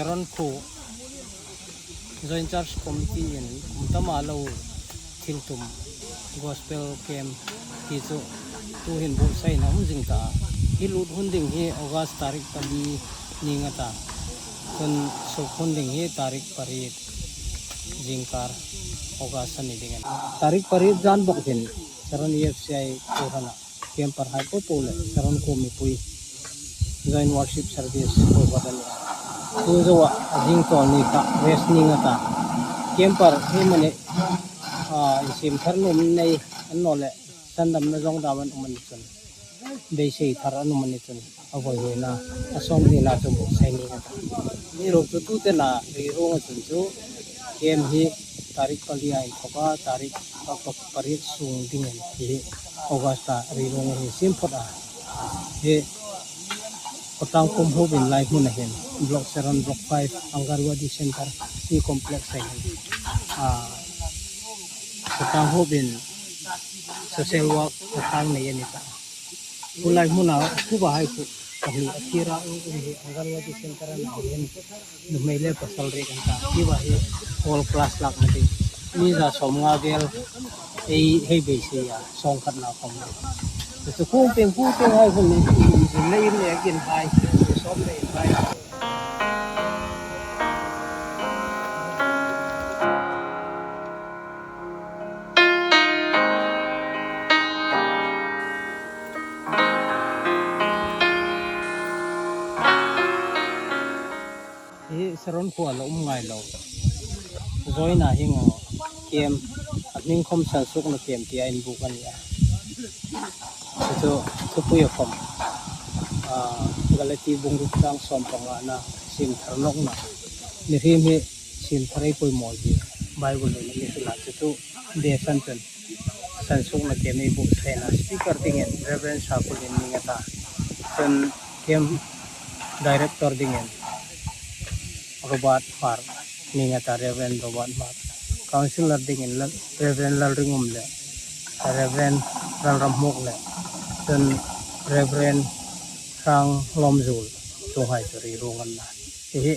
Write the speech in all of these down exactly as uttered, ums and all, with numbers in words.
Saron khuo Joint Church Committee in kum tama lo thiltum gospel camp ti chu tuhin buotsaiin a um zing ta a. Hi lut hun ding hi August tarik pali ni nga ta. Chun suk hun ding hi tarik pariet zingkar August a ni ding a nih. Tarik pariet zan bawk hin Saron E F C I kohran a camper hai popo le Saron khuo mipui joint worship service kohran a nih. Tu zoa a zing chawl ni kha rest ni nga ta. Camper hi mani, ah, insiem thar nuom nei an naw le sandamna zawng dam an um a ni chun, beisei thar an um a ni chun, a vawiina, a sawmhnina chu buotsai ni nga ta. Ni ruok chu tu tena ri ruong a chun chu camp hi tarik pali a inthawk a, tarik pa, pa, pariet sung dingin hi August a ri ruong a hin siem phawt a. Hi Khawtlang pum hupin lai hmuna hin Block seven, Block five, Anganwadi Center, Tea Complex a hin, ah, Khawtlang hupin social work Khawtlang nei a ni ta. Tulai hmuna khuo ba hai khuo pahni a thira um um hi Anganwadi Center a na hin nuhmei le pasal rek an ta. Hi ba hi hall class lakna ding. Mi za sawmnga vel ei hei beisei a, sawmkhatna khawm. Chu khuo peng khuo peng hai khawm ni, zin le in le kin hai, sawm le in hai. Hi Saron khuo a la um ngai lo. Zawina hi ngaw camp, a hming khawm Sansuokna Camp tia inbuk a ni a. Chu thupui a khawm, ah, Galati bung ruk chang sawmpangana siem thar nawkna. Mihriem hi siem thar ei poimaw hi Bible-in a mi hril a, chu chu base an chun Sansuokna Camp ei buotsaina speaker dingin Reverend Sakul in mi nga ta. Chun camp director dingin Robert Hmar mi nga ta, Reverend Robert Hmar. Councillor dingin Lal-, Reverend Lalringum le Reverend Lalramhmuok le chun Reverend Hranglawmzuol, chuonghai chu ri ruong an na. Hi hi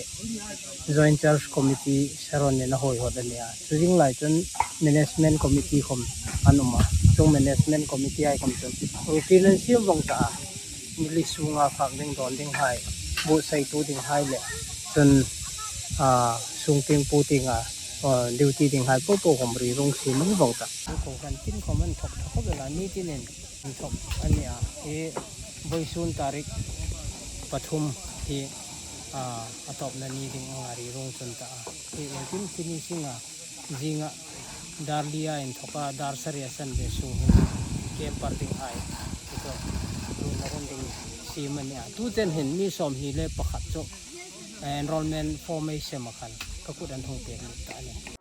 Joint Church Committee Saron-in a hoi hot a ni a. Chu zing lai chun Management Committee khawm an um a. Chuong Management Committee hai khawm chun routine an siem vawng ta a. Mi li sunga fak ding dawn ding hai, buotsaitu ding hai le chun, ah, sung tieng pu tienga, ah, duty ding hai popo khawm ri ruong siem an vawng ta. Kohran tin khawm an thawk thawk khawp el a, ni tinin an thawk a ni a. Hi vawisun tarik pathum hi, ah, a tawpna ni ding anga ri ruong chun ta a. Hi engkim finishing a, zinga dar lia inthawka dar saria san ve sung hin camper ding hai, chu chu lutna hun ding siem a ni a. Tu chen hin mi sawmhni le pakhat chu, eh, enrollment form ei sem a khan ka kut an hung pek lut ta a nih.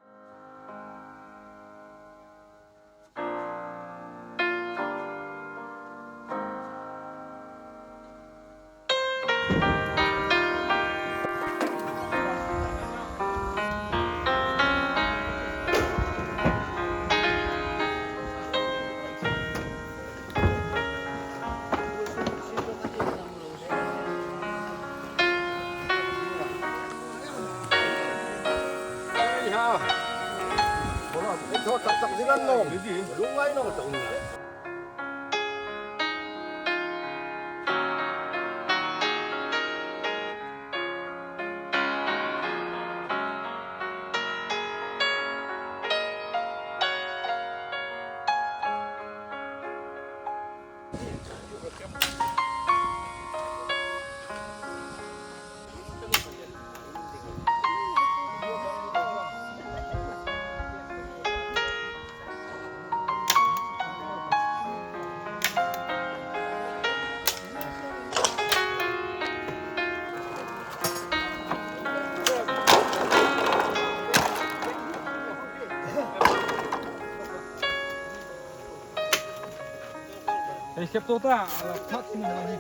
Hei, sep to ta, ala thak sing la hi.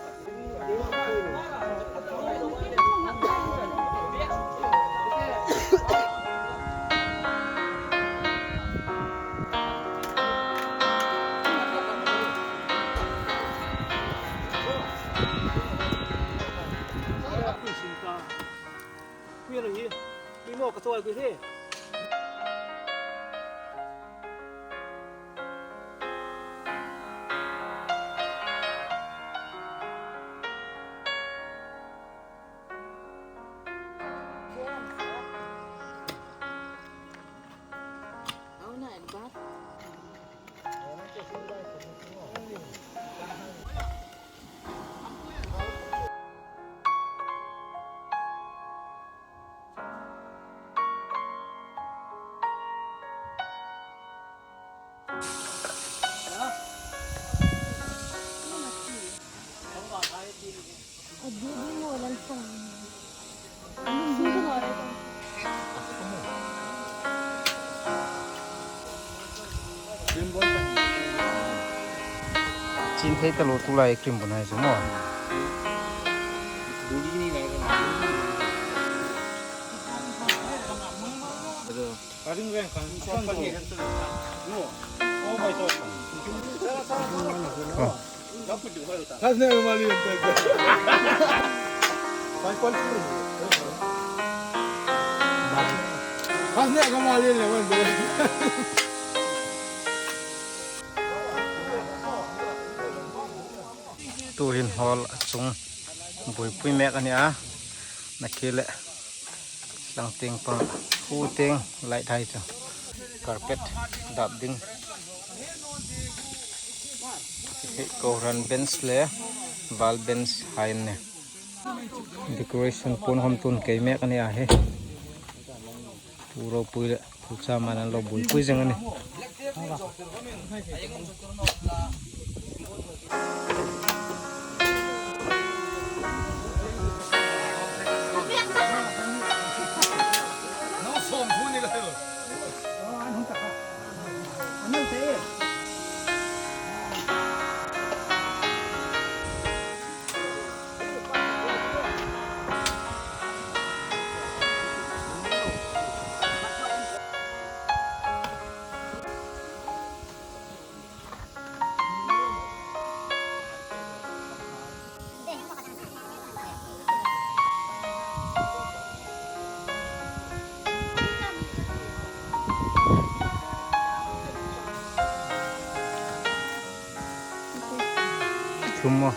Kuya hi, kuya mo ka tuai kuya hi. Chin thei ta lo tu lai cream bun hai chu maw. Khasneh ka mali. Khasneh ka mali le wan be. Tuhin hall a chung buoipui mek a ni a. Nakie le sang tieng pang, pu tieng light hai chu. Carpet dap ding. Hi kohran bench le val bench hai an nih. Decoration puon hom tun kei mek a ni a hi. Pu ropui le pu chairman an lo buoipui zing a nih. Thum maw?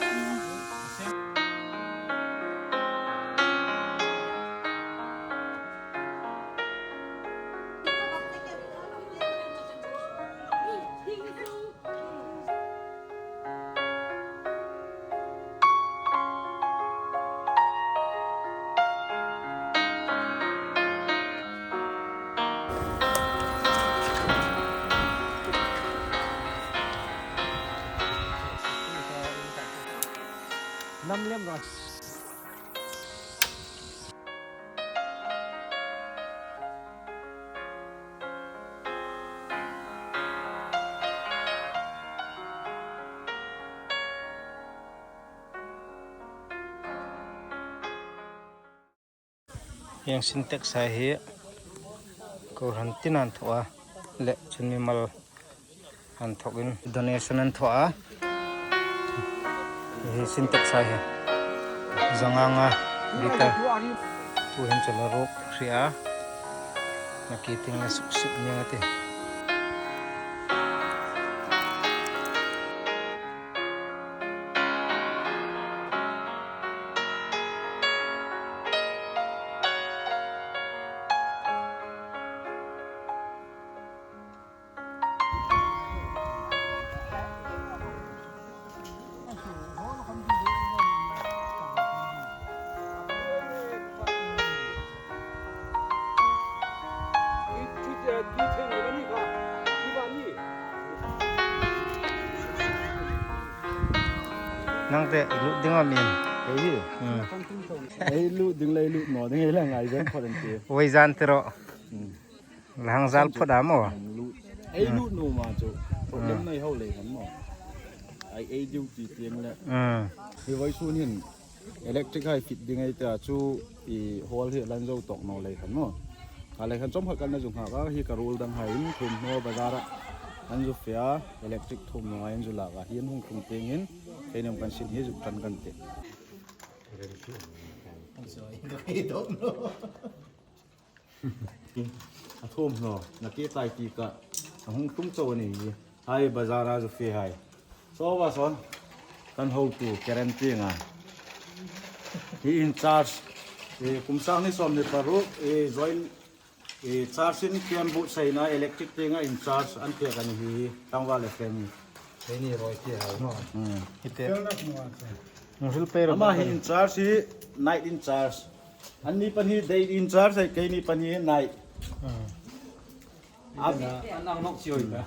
Lam lem ro. Hieng Sintex hai hi kohran tin an thaw a, le chun mimal an thawkin donation an thaw a. Hi Sintex hai hi zanga nga litre. Tuhin chu la ruk hri a. Nakie tieng le suksuk ning a tih. Nang te lut ding am in? Ei hi. Hmm. Ei lut ding le lut naw ding ei la ngai zen phot an ti. Voi zan ti ro. Hmm. La hang zal phot am aw. Ei lut naw ma chu. Problem nei ho lei kan maw. Ei ei duty tieng le. Hmm. Hi vawisun hin electric hai fit ding ei ta chu i hall hi lan zo tawk naw lei kan maw. Ka lei kan chawm khat kan la zung ha ka hi ka ruol dang hai in thum naw bazar a. An zu fia electric thum naw in zu la ka hi an hung thum tieng in. Kei nem kan sin hi zuk tan kan ti. Kan soi ka kei dawk naw. A thum no, na ti tai ti ka. A hung tum chau ni. Hai bazar a zu fe hai. So wa son. Kan hotu Karen tieng a. Hi in charge. E, kum sang ni sawm ni paruk. E, join. E, charge in kem bu sai na electric tieng a in charge an pek a ni hi. Tangval le kem. Keini roi ti hai no. Hmm. Hite. Nung hril pei ro. Ama hi in charge hi night in charge. Anni pahni day in charge, keini pahni night. Hmm. Am- An ang nok chioi ta.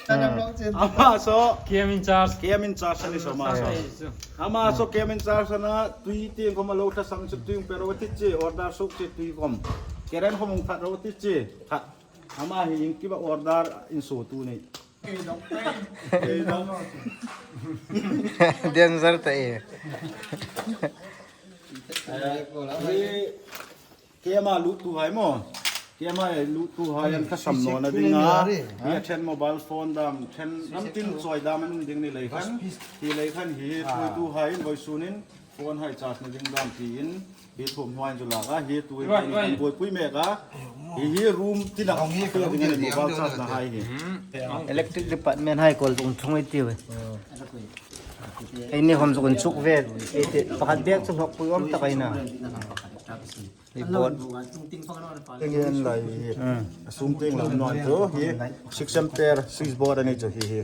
Ama so K M in charge. K M in charge a ni so ama so. Ama so K M in charge a na tui tieng khom a lo thla sam chu tui pe ro ti che order suk che tui khom. Karen khom ung phat ro ti che. Kha. Ama hi in kiba order in so tu nei. Danger ta e. Eh, hi K M a luhtuhai maw. K M a luhtuhai an thla sam nawna dinga. Hi a ṭhen mobile phone dam, ṭhen ram tin chawi dam an um ding ni lei khan. Hi lei khan hi thuoituhai in vawisun in phone hai charge na ding dam tiin. Hi thum hnuai chu lak a, hi tui kan buoipui mek a. Hi hi room tina fe ding a ni mobile charge na hai hi. Electric department hai kol tung chung ei tiu. Ei ni hom zuk in chuk ve. Ei te pakhat bek chu hlok pui om tak ei na. Ei bot. Eng en lai hi. Hmm. A sum tieng lam non chu hi six ampere switch board a ni chu hi hi.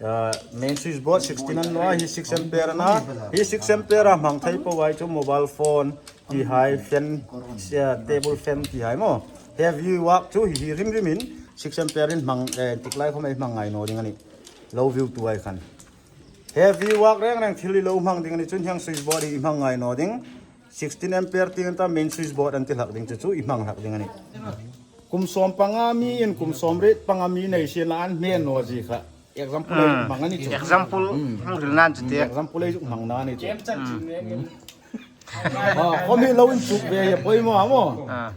Ah, main switch board sixteen an naw a, hi six ampere a na. Hi six ampere a hmang thei po ai chu mobile phone ti hai fan, ah, table fan ti hai maw. Heavy work chu hi hi rim rim in six ampere in hmang, eh, tik lai khom ei hmang ngai naw ding a ni. Lo viewtuhai khan. Heavy work reng reng thil i lo hmang ding a ni chun hieng switch board i hmang ngai naw ding. Sixteen ampere tieng ta main switch board an ti hlak ding chu chu i hmang hlak ding a ni. Kum sawm panga mi in kum sawm riet panga mi nei si la an hme naw zie kha. Example ei hmang a ni chu. Example hmang ril nan chu te. Example ei hmang nan a ni chu. Ah, khom hi lo in chuk ve hi poimaw a maw. Ah.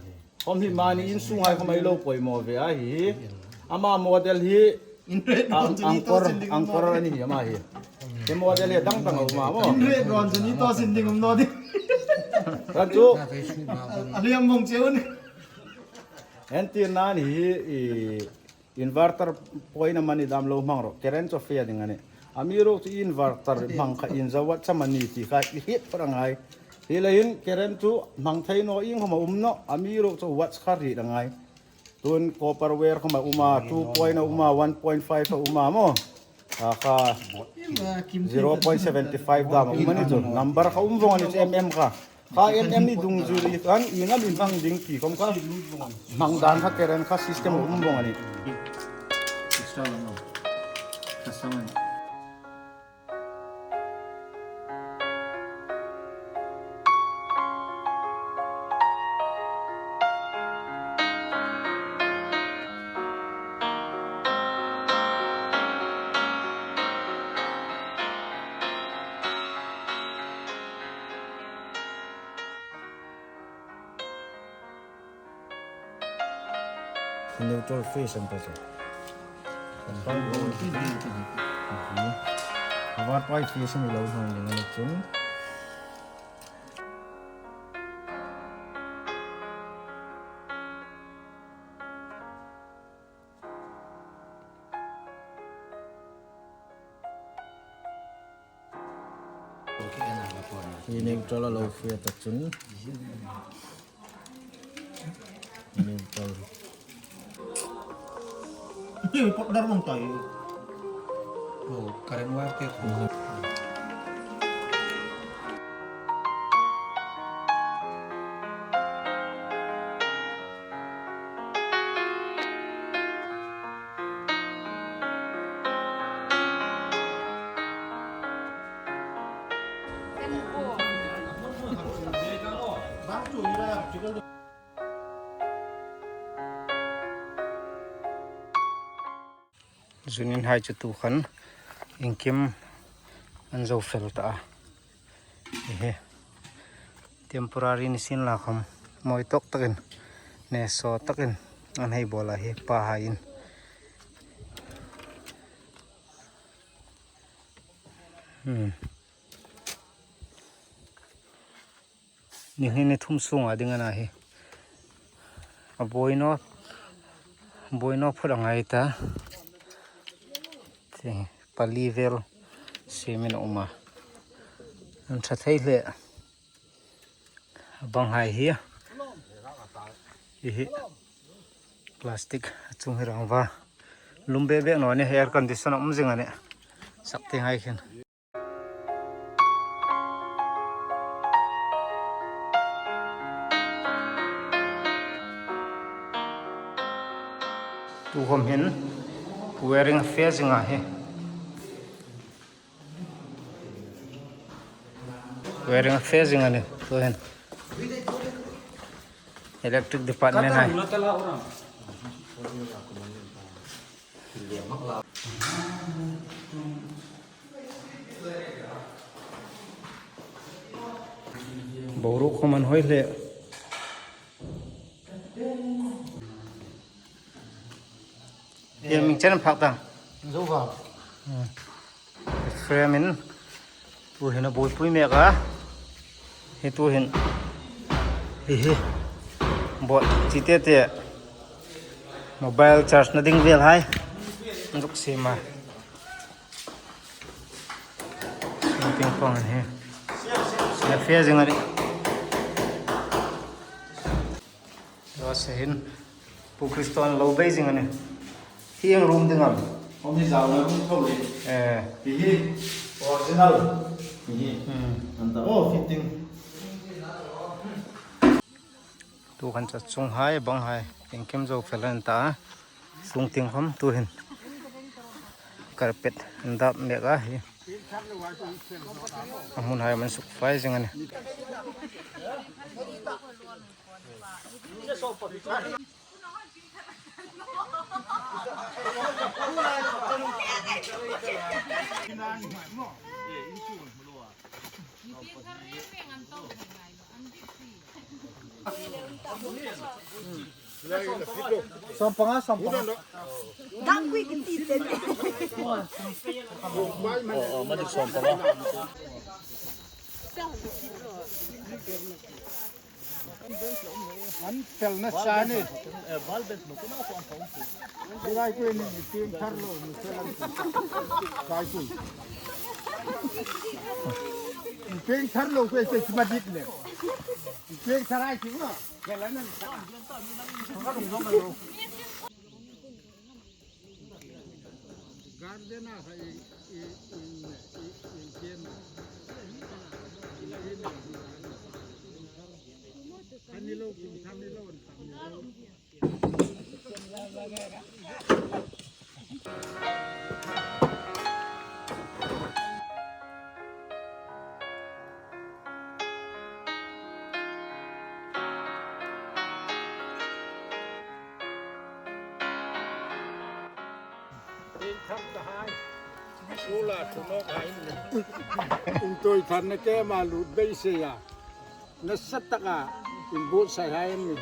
Khom hi mani in sunghai khom ei lo poimaw ve a hi. Ama model hi Angkor, Angkor a ni hi ama hi. Hi model hi dang dang a um a maw. Inre ron chu ni to sin ding um naw ding. Kan chu. A liam mong che un. Entir nan hi, i, inverter point a mani dam lo hmang ro. Karen chu fe ding a ni. Amiruokchu inverter hmang kha in zawat cham a ni ti kha i hriet phawt a ngai. Hi leiin Karen chu hmang thei naw ieng khom a um naw. Amiruokchu watts kha hriet a ngai. Tun copper wire khom a um a, two point a um a, one point five a um a maw. A kha zero point seven five dam a um a ni chu. Number kha um vong a ni chu M M kha. Kha M M ni dungzui khan ieng am i hmang ding ti khom kha. Hmang dan kha Karen kha system a um vong a ni. Neutral phase an ta chu. Kan pan bo ti ni ti ni. Hi. Var pai phase ni lo hmang ding a ni chun. Hi neutral a lo fe ta chun. Neutral. Hi pot dar mong tai. Oh, current wire te. Zuninhai chu tu khan inkim an zo fel ta a. Ehe. Temporary ni sin la khom mawi tawk takin, ne saw takin an hei bawl a hi pa haiin. Hmm. Ni hni ni thum sunga ding a na hi. A buoi naw, buoi naw phawt a ngai ta. Te pali vel siemin a um a. An ṭha thei hle. A banghai hi. Hi hi. Plastic a chung hi rangva. Lum be be naw ni, air condition a um zing a nih. Sak te ngai khin. Tu khom hin wearing a fe zing a hi. Wearing a fe zing a nih, tu hin. Electric department hai. Boruok khom an hoi hle. Hi mi chen phak ta. Zo va. Hmm. Frame in tu hin a buoipui mek a. Hi tu hin. Hi hi. Board chi te te. Mobile charge na ding vel hai. Zuk siem a. Ping pong hi. Na fe zing a nih. Lo se hin. Pu Kriston lo bei zing a nih. Hi ang room ding am? Om hi zau na room tho le. Eh. Hi hi. Original. Hi hi. Hmm. An ta. Oh, fitting. Tu khan chu chung hai, bang hai. Engkim zo fel an ta. Sung tieng khom tu hin. Carpet an dap mek a hi. A hmun hai man suk fai zing a nih. Sawmpanga, sawmpanga. Dang kui kin ti ten. Oh, oh, mani sawmpanga. An fel na sa ni. Rai kui ni pieng thar lo ni fel an. Rai kui. Pieng thar lo kui se ma dik le. Pieng thar ai ki ma. Fel an. Garden a kha i, i, i, i, i ken a. Ani lo kum tham ni lo, an tham ni lo. Intawi tharna ke ma lut beisei a. Nasa taka inbuotsai hai an ni.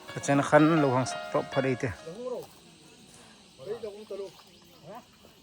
Kha chen khan lo hang sak tawp phawt ei tih.